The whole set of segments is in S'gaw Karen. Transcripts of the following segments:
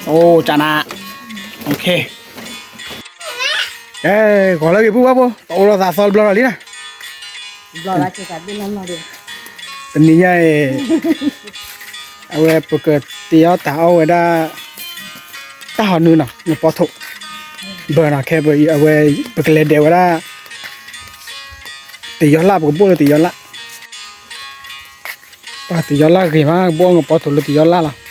အိၣ် ကနၤ, ကဲ ဂီၤလၢဂ့ၤ ပုၢ်ဝဲၢ်ဖိ, တအိၣ်လီၤသးသီတဘျီလီၤလံနၤ, တနံၤညါအံၤ အဝဲပကတ့အီၣ်တၢ်အီၣ်ဝဲဒၣ် တၢ်ဟီနုာ်နီၤ နပီထိၣ်, ဘၢနီၤ ခဲအံၤ အဝဲ ပကလဲၤဒဲးဝဲဒၣ် တယီၤလၢ် ပကဘိၣ်လၢတယီၤလၢ်, ပှၤတယီၤလၢ်ဂ့ၤမး ကဘိၣ်အီၣ်နပီထိၣ်လၢတယီၤလၢ်လီၤ, လၢ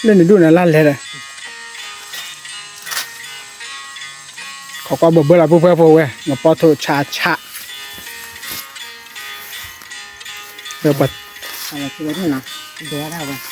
နဒူၣ်န့ၣ်လၢ်လဲၣ်ဒီး ခိးကွၢ်ဘၢဘၢလီၤ ပုၢ်ဝဲၢ်ဖိဝဲ နပီထိၣ်ဆးဆး, မ့ၢ်ဖိတၢ်ခံဘ့ၣ်ခံဘ့ၣ်န့ၣ်, တဘ့ၣ်လၢ်,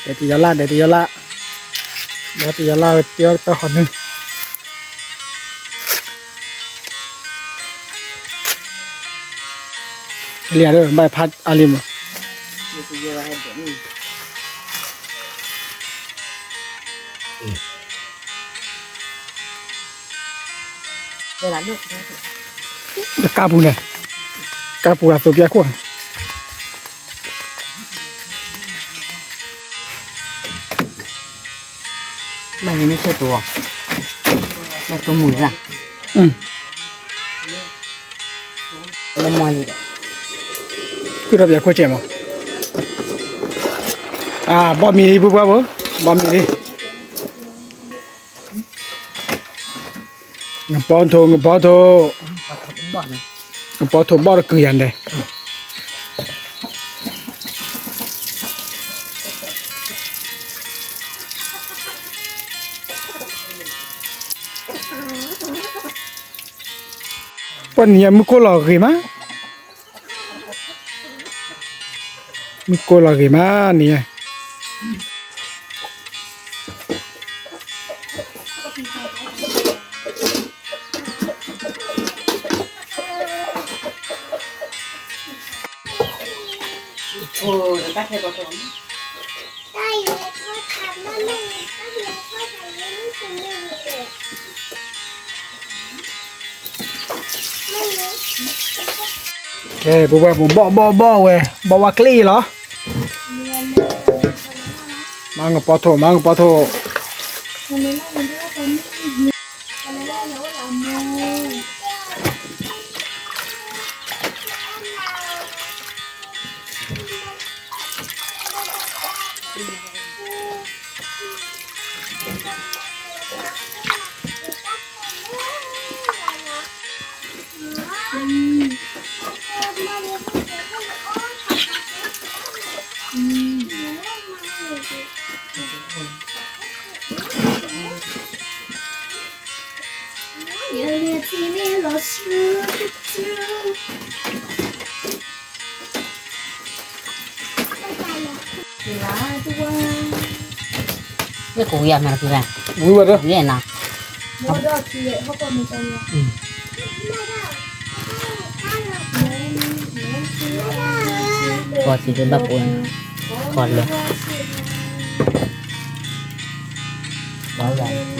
ဒဲးတယီၤလၢ် ဒဲးတယီၤလၢ်, ဒဲးတယီၤလၢ်ဝဲတ့အီၣ်တၢ်ဟီနုာ် လံဒီး ဘၣ်ဖးအါလံမး, ကါပူၤန့ၣ်, ကါပူၤအသိးပျဲခိၣ်န့ၣ် မ့ၢ်နမ့ၢ်ဆဲတိၤ, မ့ၢ်တိၤမုၢ်ရၣ်, လၢမီၢ်လံဒီး, ကုၢ်ထီၣ်ပၠးခိၣ်စဲးမး, အဘီမံၤလံ ပုၢ်ဝဲၢ်ဖိ, ဘီမံၤလံ, နပီထိၣ် နပီထိၣ်, နပီထိၣ်ဘီၣ်တကုာ်ယၤန့ၣ် ပှၤနံၤညါမုၢ်ကိၢ်လီၤဂ့ၤမး, မုၢ်ကိၢ်လီၤဂ့ၤမးနံၤညါ ကဲ ပဝဲပဘီၣ်ဘီၣ်ဘီၣ်ဝဲ ဘီၣ်ဝဲကျ့လီၤ, မၤကပီၤထိၣ် မၤကပီၤထိၣ် မ့ၢ်ကဝံၤအမၤတပူၤဘၣ်, ဝံၤဝဲဒၣ်, ဝံၤနီၤ, ကီၢ်စံးဘၣ်ပူၤ, ကီၢ်လၢ, ဘၣ်လၢ,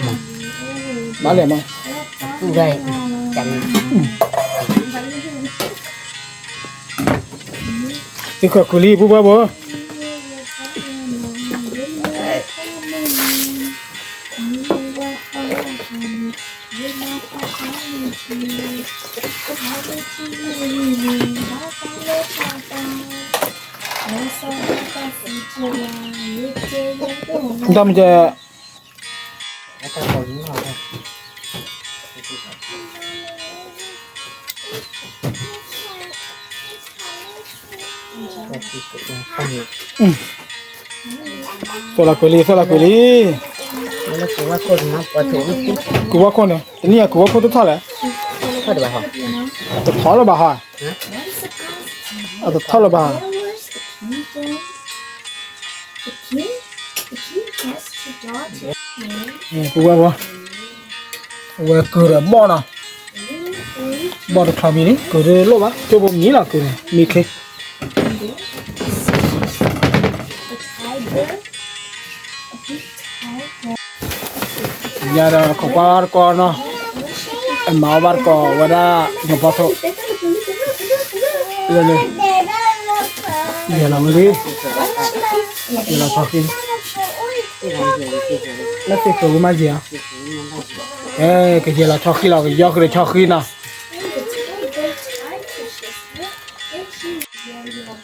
ဘၣ်လၢမး, သူၣ်ဒၣ်, သုးခိၣ်ကူၤလံ ပူၤဘၣ်ဘိ တၢ်မ့ၢ်ကဲ, အ သီၣ်လီၤကွံာ်လံ သီၣ်လီၤကွံာ်လံ, ကုၢ်ဝါခိၣ်န့ၣ် တနံၣ်အကုၢ်ဝါခိၣ်တထီၣ်လဲၣ်, တထီၣ်လၢၤဘၣ်ဟီ, အတထီၣ်လၢၤဘၣ်, ကုၢ်ဝါဖိ အဝဲကုၢ်ဒီးဘီၣ်နီၤ, ဘီၣ်တချီမံၤန့ၣ် ကုၢ်တလိၣ်ဘၣ် ကၠိဖိမံၤလီၤကုၢ်န့ၣ် မံၤချ့ ယၤဒီးခိးကွၢ်တကီနီၤ, အမၤအီၣ်ဘၣ်တကီဝဲဒၣ် ညီၤပီထိၣ်, လၢလၢ, ယဲလီၤဝဲလံ, ယဲလီၤဆီခံ, လၢသ့ၣ်ခိးဝဲမၤယံၤဧါ, အဲ ကယဲလီၤဆီခံလီၤ ကယီဃုာ်ဒီးဆီခံနီၤ. ဒီးလီၤဆီခံလံ ဒီးလီၤ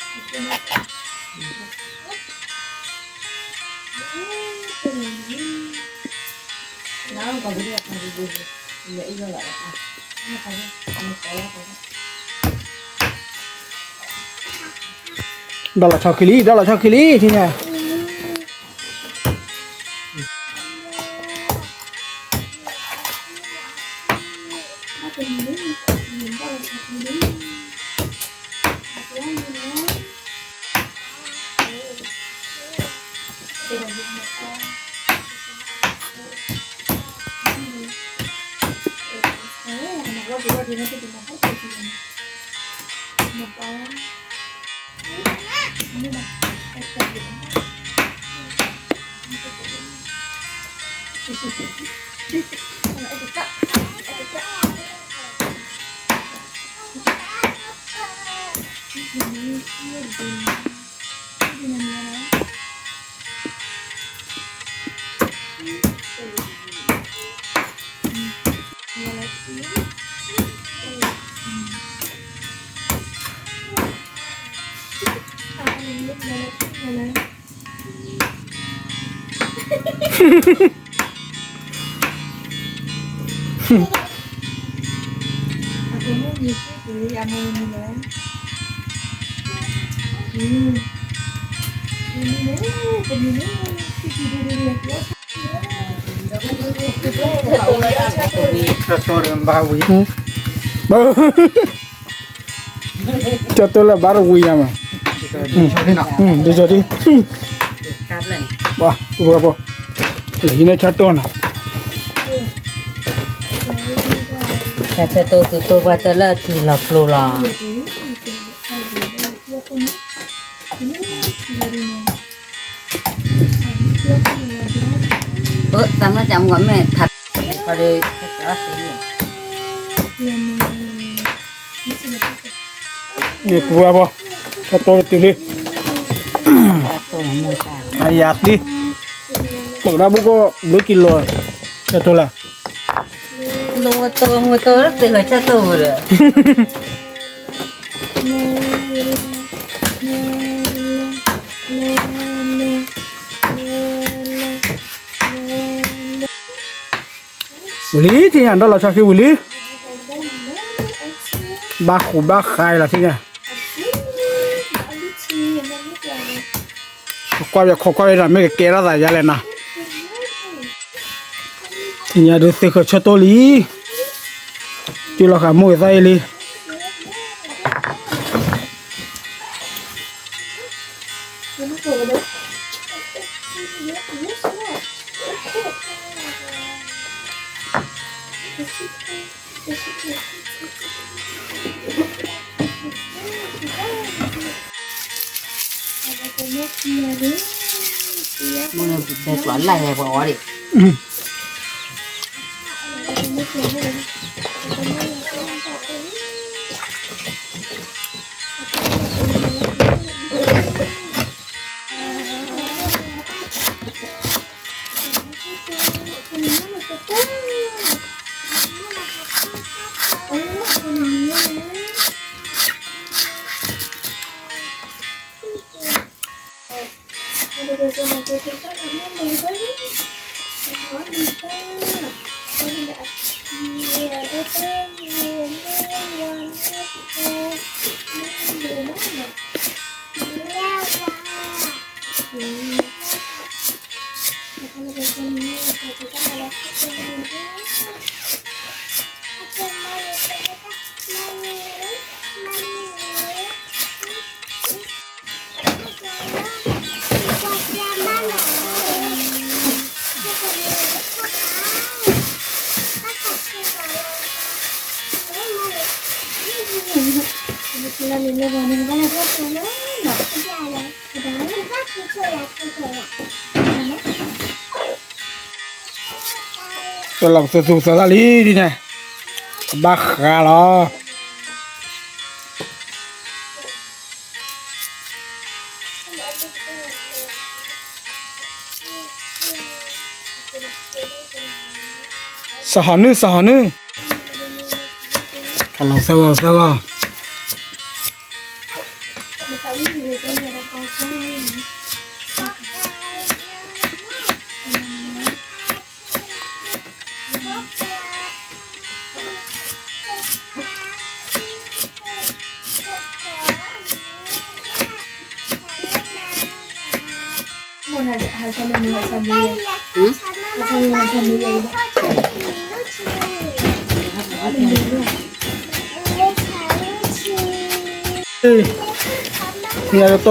ဆီခံလံ ထံၣ်ညါ ကၠီတိလၢဘၣ်တဝံၤယၤမး, ဒ်သိးဒ်, ပှၤ, ဟံးန့ၢ်ကၠီတိနီၤ, ကၠီတိသုတိပှၤတလၢထံလီၤကျိလီၤ. အၢ တၢ်မၤစၢ်မ့ၢ်ထါ, န့ၣ်ပူၤဝဲဘီ, ကၠီတိတတုၤလံ, အယၤသံ, ပကဒၣ်ဘုကီၢ်ဘျုးကံလိာ်, ကၠီတိလဲၣ်, လိဝဲတိမူတိသ့ၣ်လီၤကၠီတိဒီး ဝံၤလံ ထံၣ်ညါဒီးလီၤဆီခံဝံၤလံ, ဘၣ်ဃူဘၣ်ဃးလီၤထံၣ်ညါ, ကွၢ်ယခိးကွၢ်ယဒီး မ့ၢ်ကကဲထီၣ်သးယါလဲၣ်နီၤ, ထံၣ်ညါဒုးသ့ဃၢၤဆီတိလံ, တုၤလီၤဃာ်မိၢ်ကသၣ်အံၤလံ. မ့ၢ်ပတဲကျီးလၢ်ဟဲပှၤအီၤဒံး, ပလီၤပသးသူသးလၢ်လံဒ်န့ၣ်, ဘၣ်ဃးလီၤ. စဟီနုၢ် စဟီနုၢ်, ကလီၤသၢဂီၤသၢဂီၤ.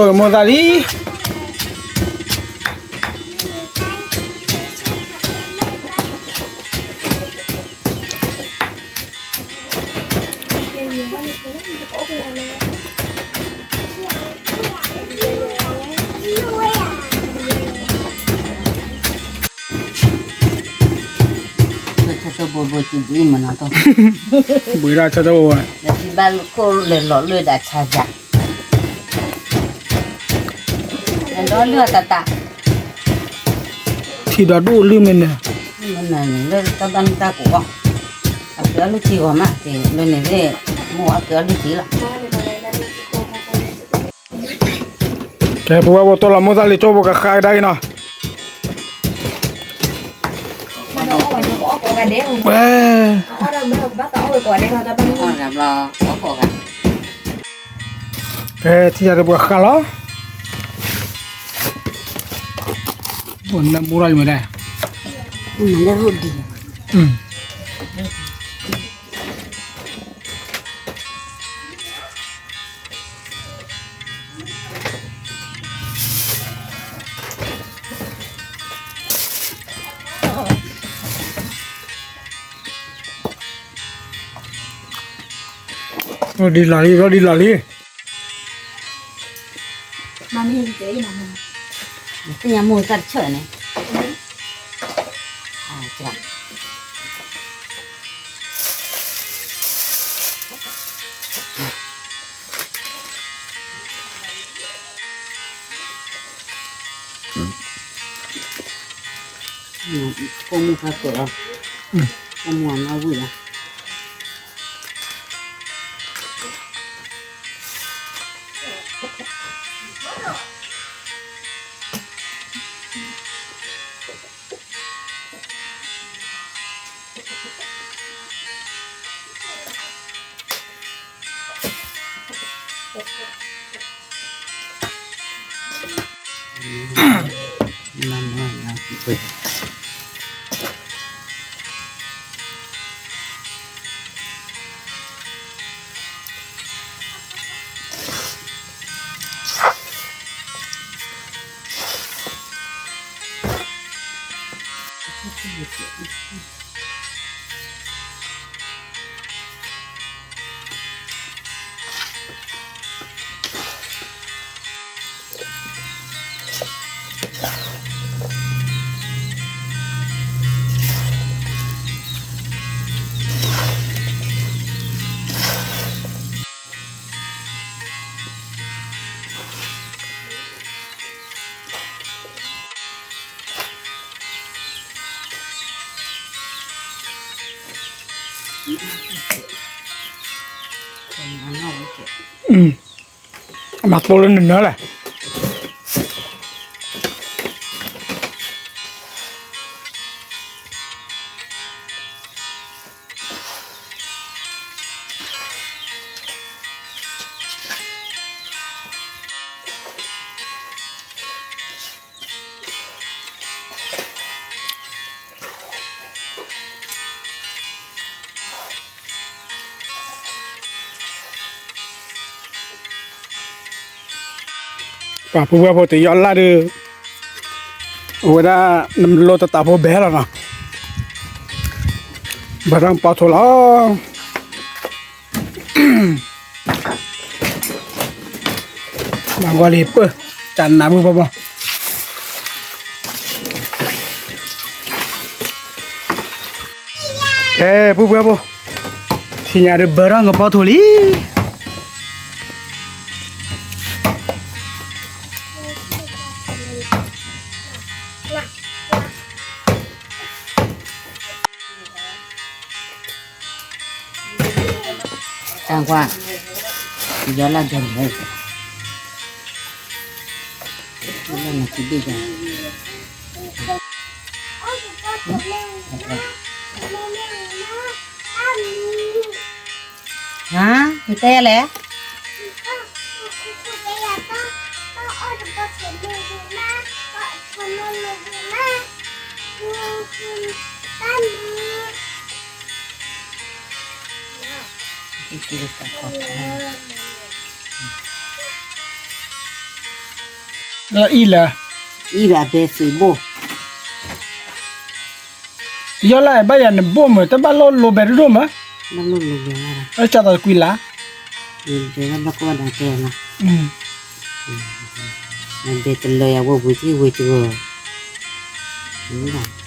မ့ၢ်အတတီၢ်ကမိၣ်သးလံ. ဆၢထၢၣ်ဘိဘိစံးဘျုးမနီၤ, ဘုးဒၣ်ဆၢထၢၣ်ဘိဘိ, လၢဘၣ်လၢခိၣ်လဲၤလီၤလၢဒၣ်ဆါယၤ, ဒီးလၢတၢ်တၢ်, ထံဒီးဒိၣ်လၢမ့ၢ်န့ၣ်, လၢတၢ်ဘၣ်နတၢ်ကိးဂီၢ်, အကဲအီၤလုၢ်ထံဂီၤမး, လၢန့ၣ်သ့ၣ်, မိၢ်အကဲအီၤလုၢ်ထံလီၤ. ကဲ ပဝဲပတီၢ်လီၤမိၢ်သးလံၤကၠိဖိကဃါကဒါအံၤနီၤ, ဝဲ, ကဲ ထံၣ်ယၤဒီးပှၤဃါလီၤ, နဘူးထီၣ်ယမ့ၢ်ဒၣ်, မၤလၢဟိၣ်ဒံး, ဒ်လီၤလံ ဒ်လီၤလံ, သ့ၣ်ညါမိၢ်သၣ်တဆၢၣ်န့ၣ်, ကိးမုၢ်ဖးကၢၢ်လီၤ, ကိးမုၢ်အနီၣ်ဝံၣ်လီၤ. မၤသိလၢနနၢ်လဲၣ်. ပှၤဖုဝဲဖိတယီၢ်လၢ်ဒီး အဝဲဒၣ် နလိတတးဖိဘဲလီၤနီၤ, ဘၣ်တၢ်ပီထိလီၤ. မၤဂီၤလံပၢၢ်, တၢ်နးမုၢ်ဘီဘီ. ကဲ ပုၢ်ဝဲၢ်ဖိ, ထံၣ်ညါဒီးဘၢထီၣ်ငပီထိၣ်လံ. တၢ်ကွၢ်, ယီၤလၢဒိၣ်န့ၣ်, ယီၤလၢနခံဘ့ၣ်ယၤ, ဟါ, ယတဲလဲၣ်. လၢအံၤလၢ, အံၤလၢအဘဲသ့ၣ်ဘိၣ်, ယီၤလၢဘၣ်ယၤနဘိၣ်မး တဘၣ်လိၣ်လိၤဘဲတဒိၣ်မး, ဘၣ်လိၣ်လိၤဘဲ, အကၢ်သးတကွံလၢ်, ဘဲတလၢယၤဝဲဝံၤထံဝံၤတဂီၢ်,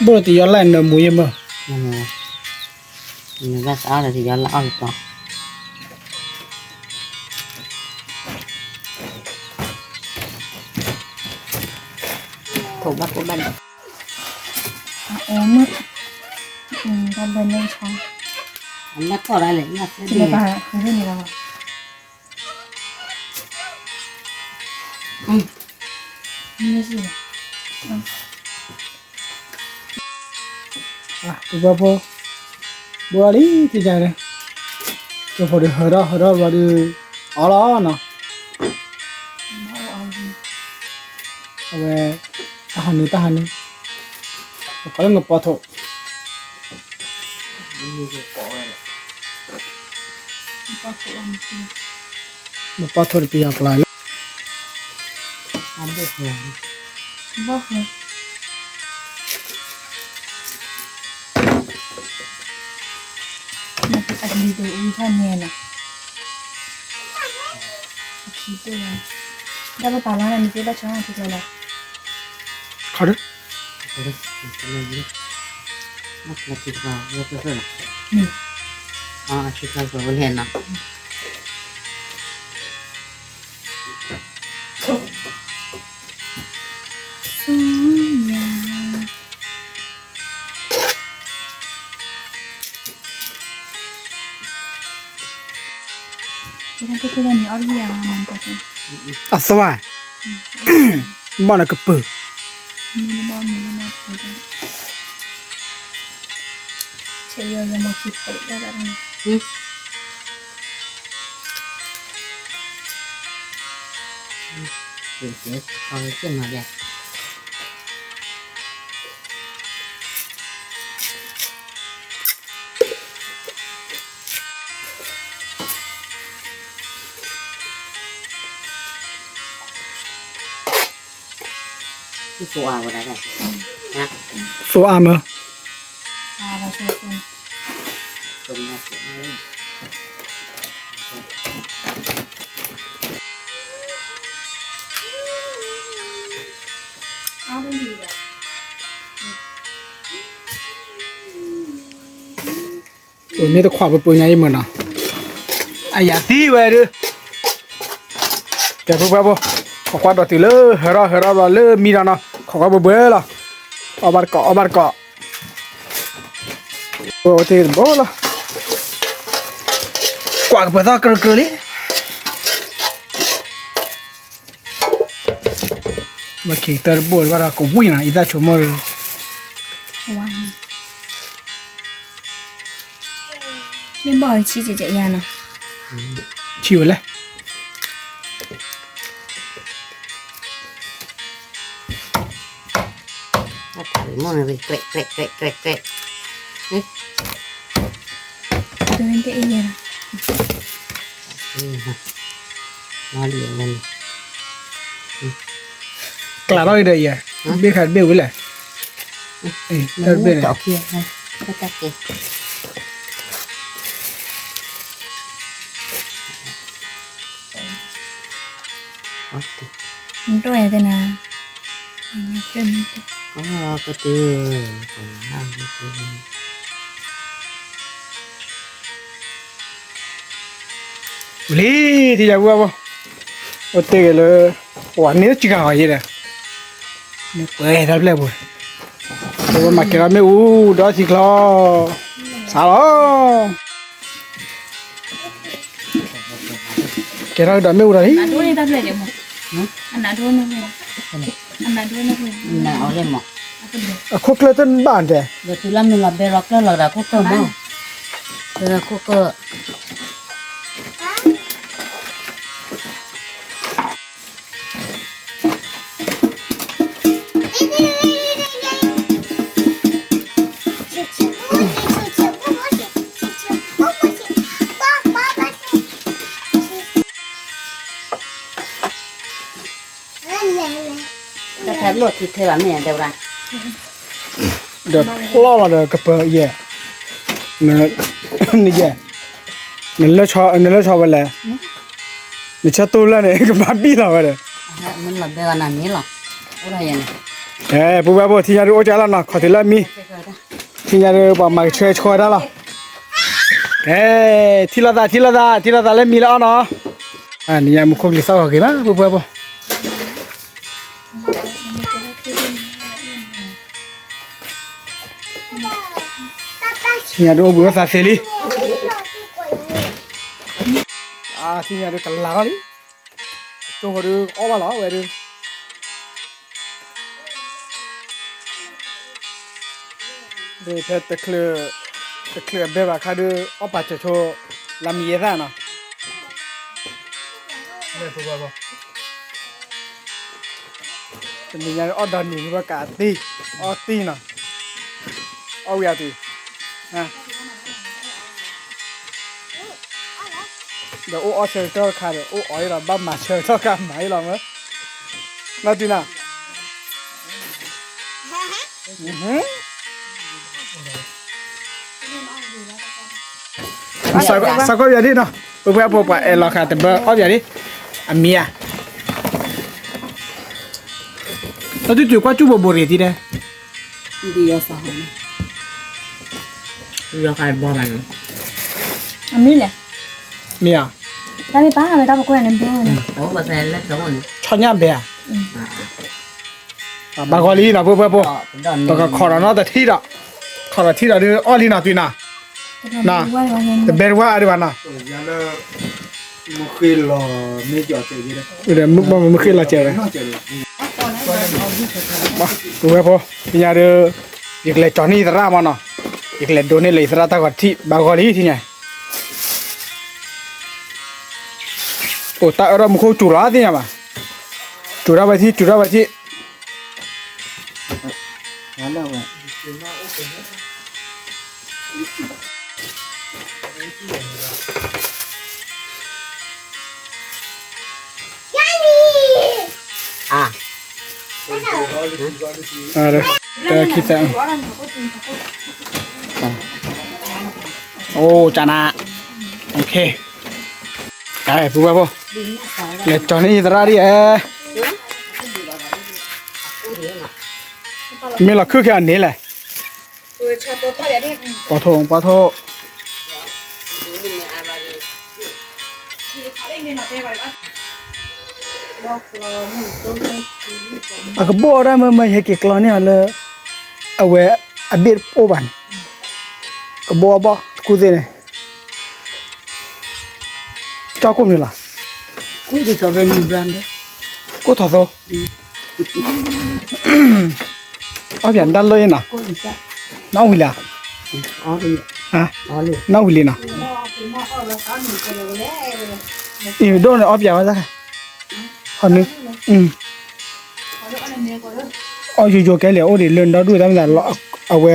ဘိၣ်တယီၤလၢနမူယမ့ၢ်, နဘၣ်သးအီၣ်လၢတယီၤလၢအီၣ်လီၤ, ထိၣ်ဘၣ်ကိၣ်ဘၣ်ဒီး, အမ့ၢ်, တၢ်ဘၢန့ၣ်ဆီ, အနၢ်ထီၣ်ဒၣ်လဲာ်, နၢ်ဖျၢၣ်န့ၣ်လီၤ, ပဘၣ်ဖိ, ဘၣ်လံ, ကကန့ၣ်, ကဖိဒီးဟၢထီၣ်ဟၢထီၣ်ဘျီဒီး, အီၣ်လီၤနီၤ, အဝဲ, တၢ်ဟးနုာ်တၢ်ဟးနုာ်, ပကိးလၢငပီထိၣ်, ငပီထိၣ်တပယီၤကျါလၢ, ဘီၣ်ဃၢၤ, အလံၤတအူထီၣ်န့ၣ်လီၤ, အခံတ့ၢ်လီၤ, ဒီးပပာ်လီၤန့ၣ်မ့ၢ်က့ဘၣ်ဆၣ်ထံကျါလီၤ, ခီဒၣ်, အခံကျါလီၤ, ဆူညါ, အသွါ, ဘၣ်နကပၢၤ, သိအါမး, မ့ၢ်တခွးပပှ့ၤညါအံၤမ့ၢ်နီၤ, အယၤသံဝဲဒုး, ကဲဖိဖိဖိ, ခိးကွၢ်ဒီးတုၤလၢဟၢထီၣ်ဟၢထီၣ်ဘျီလၢမံဒီးနီၤ, ခိးကွၢ်ဘှဲဘှဲလီၤ, အီၣ်ဘၣ်တကိး အီၣ်ဘၣ်တကိး, ဝဲဝဲတ့ၢ်တဘိလီၤ, ကွၢ်ကပၢၤသီကြၢးကြၢးလံ. ဝဲခံကတၢၢ်တဘိဘၣ်ဒီးကဝံၣ်နီၤ အံသၣ်ဆိကမိၣ်, မ့ၢ်ဘၣ်အီၤဆံးကဲးကဲးယၤနီၤ, ဆံးဝဲလဲၣ်. တၢ်မ့ၢ်န့ၣ် ကြဲးကြဲးကြဲးကြဲးကြဲး, တမ့ၢ်တအံၤယဲနီၤ. ကျးထီၣ်အံၤဒီးယဲ, ဘ့ၣ်ခါတဘ့ၣ်ဝံၤလဲၣ်, တဘ့ၣ်န့ၣ်, ဝံၤလံ ထံၣ်ယၤဝံၤဘၣ်, အိၣ်တ့ၢ်က့ၤလၢ, ပှၤန့ၣ်စှၤအီၤယဲဒီး, န့ၣ်ပှဲၤတၢ်ဖျၢၣ်ပူၤ, ပဝဲမၤကဲထီၣ်မ့ၣ်အူဒီးထံချီ, စးလီၤ, ကဲထီၣ်ကဒီးမ့ၣ်အူဒီးလံ, အခိၣ်ကျၢၢ်တဘၣ်တဲ, ဒီးတုၤလၢမ့ၢ်လီၤဘဲလီၤကျၢၢ်လီၤဒီးခိၣ်ကျၢၢ်မး, ခိၣ်ကျၢၢ် တၢ်ဖဲဘျိၣ်ထံထဲဘၣ်မ့ၢ်တဲဝဲဒၣ်, ဒီးဖျီၣ်လီၤဒီးကပၢၤယဲၢ်, နယဲၢ်, နလၢဆီဝဲလဲၣ်, နဆၢတိၢ်လၢန့ၣ် ကဘၣ်ဘံၣ်လီၤဝဲဒီး, လီၤဘဲဂၤနၤန့ၣ်လီၤ, အိၣ်ထီၣ်ယဲၢ်န့ၣ်, အဲ ပူၤဘၣ်ဖိ ထံၣ်ညါဒုးအိၣ်ကၢ်လီၤနီၤ ခီၣ်ထံးလၢအမံၤ, ထံၣ်ညါဒုးပှၤမၤကဆှဲဆှီတၢ်လီၤ, အဲ ထံၣ်လိာ်သး ထံၣ်လိာ်သး ထံၣ်လိာ်သးလၢမံၤလၢအီၣ်နီၤ, နံၤညါမူခိၣ်ကလံၤသီၣ်ဂီၤဂ့ၤဘၣ် ပူၤဘၣ်ဖိ ထံၣ်ညါဒုးအိၣ်ဘှံးအိၣ်သးသ့လံ, ထံၣ်ညါဒုးကလၤထီၣ်လံ, ကၠိဃီဒုးအီၣ်ဘၣ်လီၤဝဲဒုး, ဖဲတချုးအဘဲဘၣ်ခါဒုး အီၣ်ပာ်စၢၤဆိ လါမံၤယဲၢ်သၣ်နီၤ, တနံၤညါအီၣ်ဒီနံၤဒုးဘၣ်ကးတံၢ်, အီၣ်တံၢ်နီၤ, အီၣ်ဝံၤအီၤတံၢ်, ဒီးအိၣ်အီၣ်ဆၢကတီၢ်တခါဒီး အိၣ်အီၣ်အံၤလီၤ ဘၣ်မၤဆၢကတီၢ်ခါမၤအံၤလီၤမၢ်, နီၢ်တံၢ်နီၤ, စးကီၢ်ယၤဒ်နီၤ, ပပှၤပှၤပှၤအဲၣ်လီၤဃာ်တဘၢအီၣ်ပယၤဒ်, အမံၤဧါ, တၢ်တူၢ်တုၤကွၢ်ကၠူၣ်ဘိးဘိးရ့ၣ်တံၢ်ဒဲး, အမံၤလဲၣ်, မံၤဧါ, တၢ်မ့ၢ်ပာ်ဝဲတၢ်ပကွဲၢ်န့ၣ်ဘဲန့ၣ်, ဆီညၣ်ဘဲဧါ, ဘၣ်ဂီၤလံနီၤ ပှၤပှၤပှၤ, ပကခိးဒီးနီတထံၣ်ဒီး, ခိးဒီးထံၣ်ဒီးဒုးအီၣ်လံနီၤ တုၤနီၤ, တဘဲတဝါအဒံးဘၣ်နီၤ, မုၢ်ဃ့လီၤစဲးဝဲ, ပှၤပှၤဖိ, ထံၣ်ညါဒုး, ယကလဲၤကၠီၤန့ၢ်ယသရၣ်မးနီၤ, ယကလဲၤဒိးန့ၢ်လၢယသရၣ်တၢ်ဂီၤတထံၣ် ဘၣ်ဂီၤလံထံၣ်ညါ အိၣ်တၢ်အၢထီၣ်မူခိၣ်စူၤလီၤသ့ၣ်ညါဘၣ်, စူၤထီၣ်ဝဲထံၣ် စူၤထီၣ်ဝဲထံၣ်, တၢ်ခံသၢ, အိၣ်ကနၤ, ကဲ ပူၤဝဲဖိ, လဲၤကၠီၤန့ၢ်ယသရၣ်ဒ်ဧါ, မ့ၢ်လီၤခုၣ်ခဲအန့ၣ်လဲၣ်, ပှၤထိၣ် ပှၤထိၣ် အကဘီၣ်ဒၣ်မ့ၢ်မ့ၢ်ယဟဲက့ၤကျီန့ၢ်အီၤလၢ အဝဲအဘ့ၣ်တအိၣ်ဘၣ်န့ၣ်, ကဘီၣ်ဘီၣ်တကူၣ်သ့ၣ်န့ၣ်, ကၠီၣ်ကိၣ်မနုၤလီၤ, ကိၣ်ထီၣ်သိ, အီၣ်ပၠးနတၢ်လၢအံၤနီၤ, နအီၣ်ဝံၤလံ, နအီၣ်ဝံၤလံနီၤ, အံၤဒိၣ်န့ၣ်အီၣ်ပၠးဝဲဒၣ်, ဟီနု, အီၣ်ယိယိကဲလံ အိၣ်ဒံးလၢနဒီဒူၣ်တၢ်မ့ၢ်သးလီၤ, အဝဲ,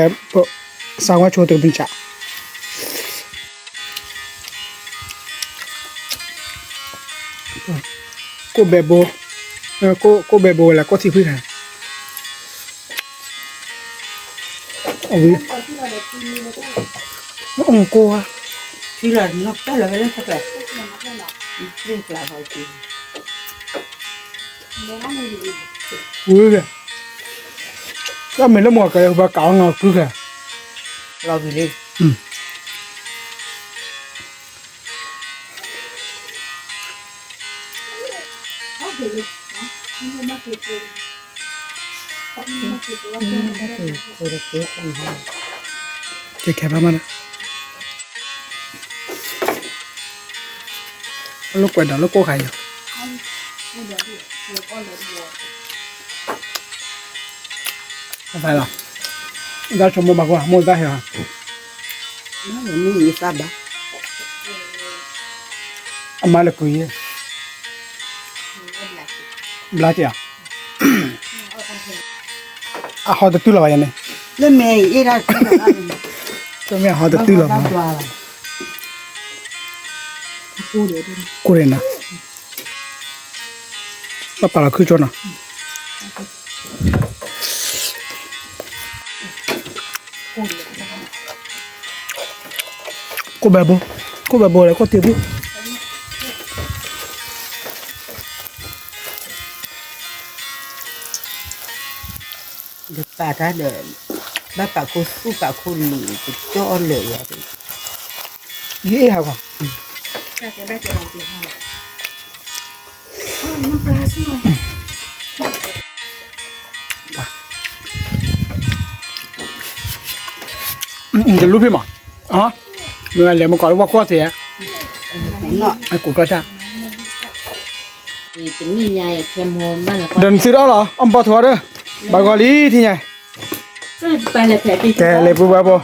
စၢ်ဝါဆိတကပၠး အ ကိၣ်ဘဲဘိ, ကိၣ်ဘဲဘိဝဲလၢကိၣ်ထံဖှံခါ, အဝံၤ, ကိၣ်, ဝံၤ, တၢ်မ့ၢ်လၢမ့ၢ်ကဲ ပကးအီၤငါကုၢ်ခါ, လီၤဂ့ၤလံ. ကဲခဲဘၣ်မးဒီး, လၢကွဲးဒီးလၢကိၣ်ခါအံၤ, အသးလီၤ, တၢ်ဆိကမိၣ်ဘၣ်ကွၢ် မိၢ်တၢ်ဟဲလီၤ, မ့ၢ်သးဘၣ်, အမါလၢကွံာ်ယဲ, ဘျါက့ၤဧါ, အဟီတတုၤလီၤဘၣ်ယဲန့ၣ်, လၢမဲာ်အံၤအ့ၣ်ဒၣ်, တမ့ၢ်အဟီတတုၤလီၤဘၣ်, ကိၣ်န့ၣ်နီၤ, ဘၣ်ပာ်လီၤခုကၠိနီၤ. ကိၣ်ဘဲဘိ, ကိၣ်ဘဲဘိဒီးကိၣ်တ့ဘိ, ဒီးပာ်တၢ်ဒီး, ဘၣ်ပာ်ခိၣ်သူၣ်ပာ်ခိၣ်လံၤ ကကၠီအီၣ်လၢာ်ယၤ, ယအ့ၣ်ဟးဂီၤ တလူဖံးမး, မ့ၢ်လဲၤမ့ၢ်ကီးလၢဝဲခိၣ်သ့ၣ်, ကူၣ်ကီၢ်ဆၣ်, ဒီးနသုတအီၣ်လီၤ အီၣ်ဘီထိးဒီး, ဘၣ်ဂီၤလံထံၣ်ညါ, ကဲလံပုၢ်ဝဲၢ်ဖိ,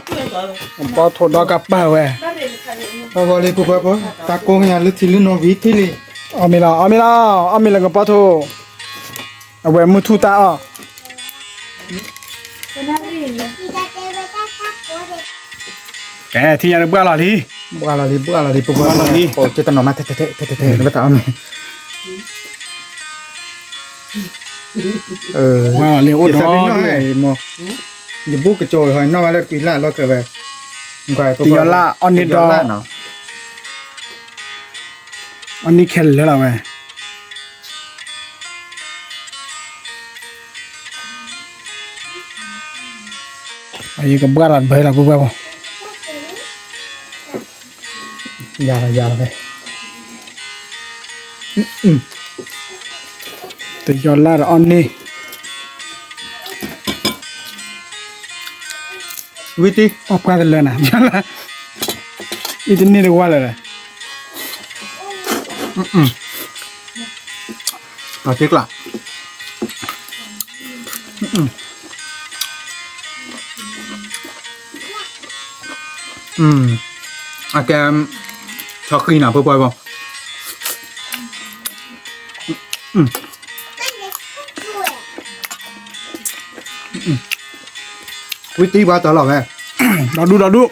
ဘီထိးဒီကပၤဝဲ, ဘၣ်ဂီၤလံပုၢ်ဝဲၢ်ဖိ, တၢ်ကိးညါလၢထံလၢနီၢ်ဝံၤထံၣ်လံ, အီၣ်မ့ၤလီၤ အီၣ်မ့ၤလီၤ အီၣ်မ့ၤလၢကဘီထိး, အဝဲမုၢ်ထူၣ်တၢ်အီၣ် ကဲ ထံၣ်ညါန့ၣ်ဘှၣ်လီၤလံ, ဘှၣ်လီၤလံ ဘှၣ်လီၤလံ ပဘှၣ်လီၤလံ, ပတနီၤမး ထဲထဲထဲထဲထဲ နဘၣ်တၢ်အီၣ်မ့ၤ, ဘှၣ်လီၤလံ အိၣ်ဒီး, ယဘူၣ်ကစိၤဟီနီၢ်ဝဲလၢကွံာ်လၢ်လီၤကဝဲ, တယီၤလၢ်အီၣ်န့ၢ်ဒီး, အီၣ်န့ၢ်ခဲလၢာ်လီၤဝဲ ယကဘှၣ်လီၤတဘၢလီၤ ပုၢ်ဝဲၢ်ဖိ, ယၤလီၤယၤလီၤဖဲ, တယီၤလၢ်ဒီးအီၣ်န့ၢ်, ဝံၤတံၢ် အီၣ်ပှၢ်တလၢနၤ, အံၤတန့ၢ်တဝါလၢာ်လၢာ် အီၣ်တ့ကျး, အကဲ, ဆီဃံနၤ ပုၢ်ဝဲၢ်ဖိ, ဝံၤတံၢ်ဘၣ်တၢ်လီၤဝဲ, ဒီဒူၣ်ဒီဒူၣ်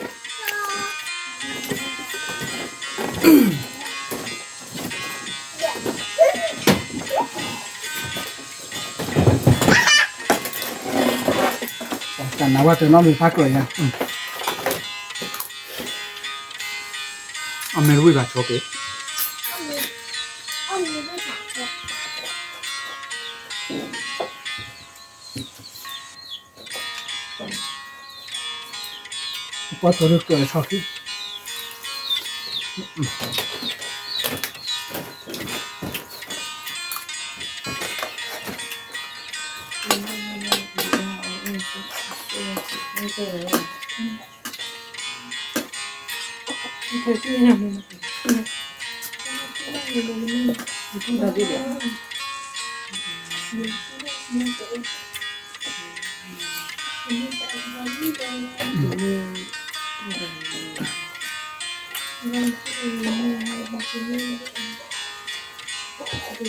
တၢ်နးဝဲတနီၣ်မ့ၢ်ဖးကြၢးညါ, အမ့ၢ်ဝံၣ်ဘၣ်ဆိက့ၤ, ပှၤထိးဒုးကၢၢ်လၢဆီ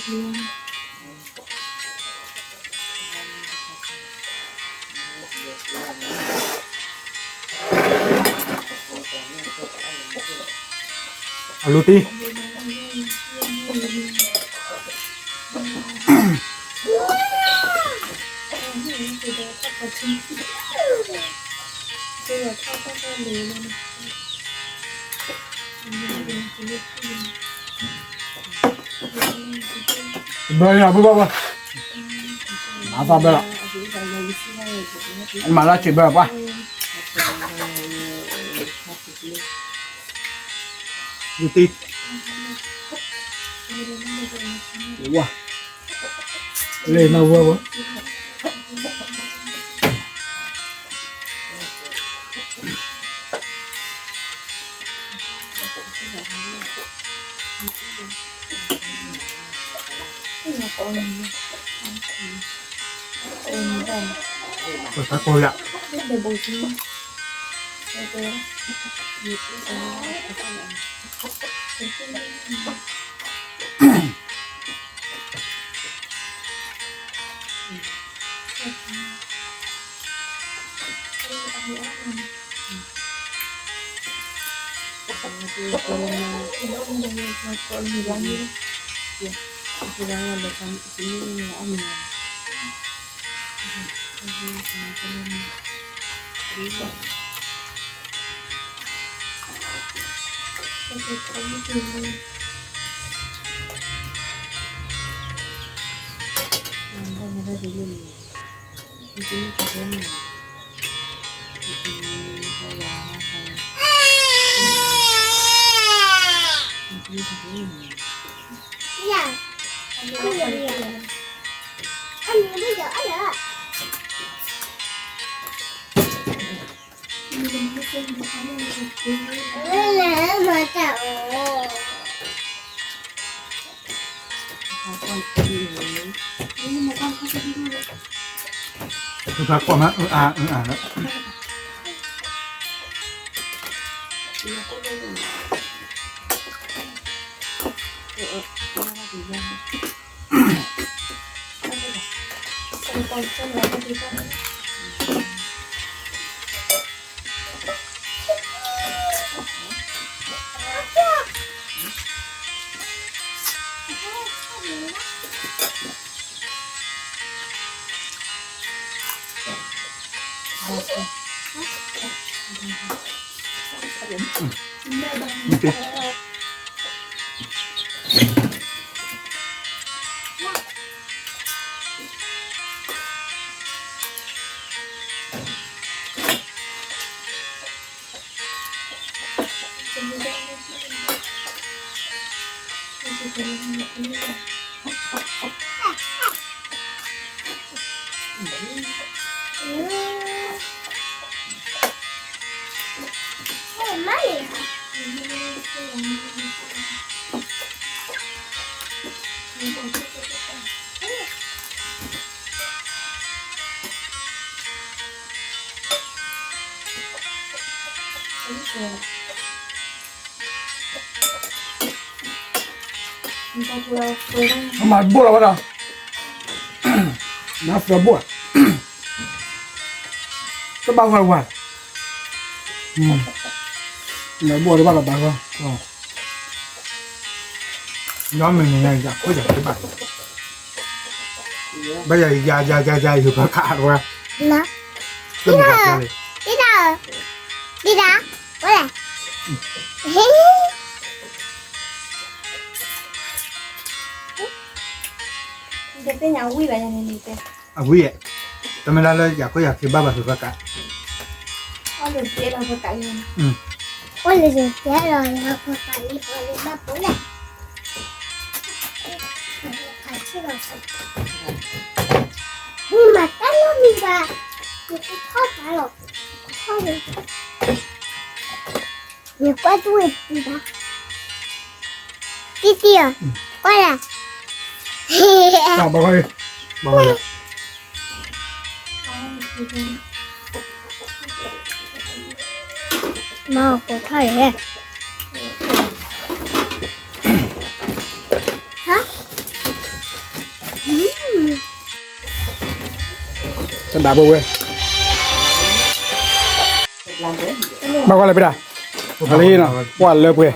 ဃံ, အလူတံၢ်, ဘၢန့ၣ် အဘၣ်ဘၣ်ဘၣ်, မၤသးဘၢလီၤ, မၤလၢစံးဘၢပှၢ်, ဝံၤတံၢ်, ဝါ, လဲၤနဝဲဝဲ ပသးကိၢ်ယၤ, သူၣ်ဖျါကွၢ်မး အအါ အအါလၢ မၤဘိၣ်လီၤဝဲဒၣ်, မၤသၢဘိၣ်, တဘၣ်ဝဲဝဲ, မၤဘိၣ်တဘၣ်လီၤဘၣ်ဝဲ, ဒီးမ့ၢ်န့ၣ် ယၤခိၣ်ယၤခိၣ်ဘၣ်, ဘၣ်ယၤယၤယၤယၤယၤယၤပှၤခးအါဝဲ, လၢမုၢ်ခါလံ, ဒံဒၣ်, ဒံဒၣ်, ဝဲလဲၣ်, ဟ့ၣ် တသ့ၣ်ညါဝံၣ်ဘၣ်ယၤန့ၣ်န့ၣ်တဲ, အဝံၣ်ယဲ, တမ့ၢ်လၢလၢယၤခိၣ်ယၤခံဘၣ်ဘၣ်သ့ၣ်သၣ်ကး, အီၣ်လၢယဲလီၤပကးလံ, အီၣ်လၢယဲလီၤယၤခိၣ်ကးလံ ပှၤလၢဘၣ်ပိာ်လဲၣ်, ခးဆံၣ်လီၤ, မ့ၢ်မၤတၢ်လီၤမံၤဘၣ်, မ့ၢ်ကထီၣ်တၢ်လီၤ, ထီၣ်လံ, မ့ၢ်ကွၢ်တူၢ်ဝဲတံၤဘၣ်, တံၤတံၤဧၢ, ကွၢ်လဲၣ်, ဘၣ်ဃီလံ, ဘၣ်ဃီလံ, မၤပိာ်ထီၣ်ယဲ, ဟါ, တဒၣ်ဘိဝဲ, ဘၣ်ကွၢ်လၢပဒၣ်, အလံနီၤ ကွၢ်လၢပှဲၤ,